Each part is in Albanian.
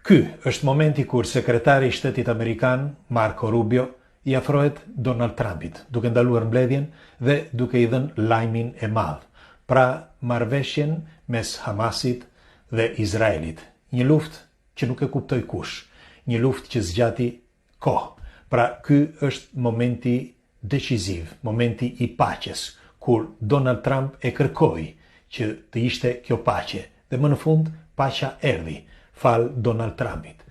Ky është momenti kur sekretari i Shtetit Amerikan, Marco Rubio, i afrohet Donald Trumpit, duke ndaluar mbledhjen dhe duke i dhënë lajmin e madh, pra marrëveshjen mes Hamasit dhe Izraelit. Një luftë që nuk e kuptoi kush, një luftë që zgjati kohë. Pra ky është momenti deciziv, momenti i paqes, kur Donald Trump e kërkoi që të ishte kjo paqe dhe më në fund paqja erdhi, falë Donald Trumpit.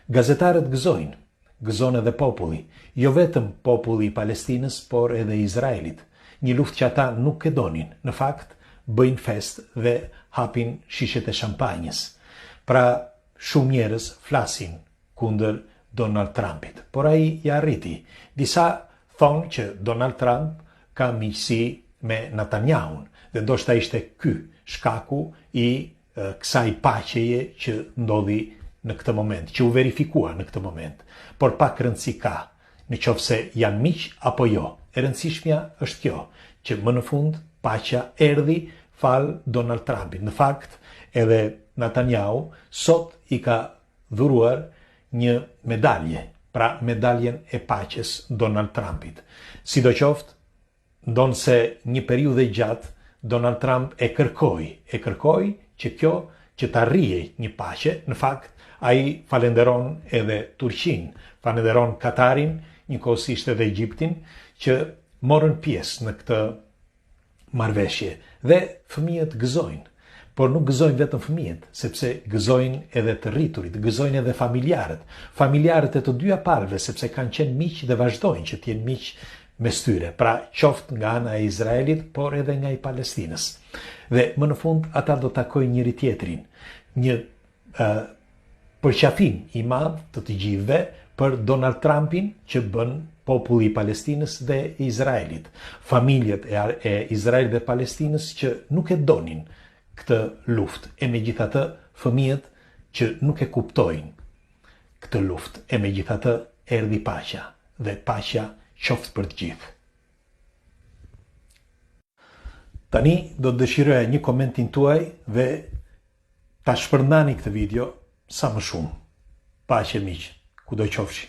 Gazetarët gëzojnë, gëzon edhe populli, jo vetëm populli i Palestinës, por edhe i Izraelit. Një luftë që ata nuk e donin, në fakt bëjnë festë dhe hapin shishet e shampanjës. Pra shumë njerëz flasin kundër Donald Trumpit, por ai ia arriti. Disa thonë që Donald Trump ka miqësi me Netanyahun dhe ndoshta ishte ky shkaku i kësaj paqeje që ndodhi në këtë moment, që u verifikua në këtë moment. Por pak rëndësi ka, në qoftë se janë miq apo jo. E rëndësishmja është kjo, që më në fund paqja erdhi falë Donald Trumpit. Në fakt, edhe Netanyahu sot i ka dhuruar një medalje, pra medaljen e paqes Donald Trumpit. Sidoqoftë, ndonëse një periudhë e gjatë Donald Trump e kërkoi, e kërkoi që kjo që të arrihej një paqe, në fakt ai falenderon edhe Turqinë, falenderon Katarin, njëkohësisht edhe Egjiptin, që morën pjesë në këtë marrëveshje dhe fëmijët gëzojnë. Por nuk gëzojnë vetëm fëmijët, sepse gëzojnë edhe të rriturit, gëzojnë edhe familjarët. Familjarët e të dyja palëve, sepse kanë qenë miq dhe vazhdojnë që të jenë miq mes tyre, pra qoftë nga ana e Izraelit, por edhe nga i Palestinës. Dhe më në fund ata do takojnë njëri tjetrin. Një uh, përqafim i madh të të gjithëve për Donald Trumpin që bën populli i Palestinës dhe Izraelit. Familjet e, e Izraelit dhe Palestinës që nuk e donin këtë luftë, e megjithatë fëmijët që nuk e kuptojnë këtë luftë, e megjithatë erdhi paqja dhe paqja qoftë për të gjithë. Tani do të dëshiroja një komentin tuaj dhe ta shpërndani këtë video sa më shumë. Paqe miq, kudo qofshi.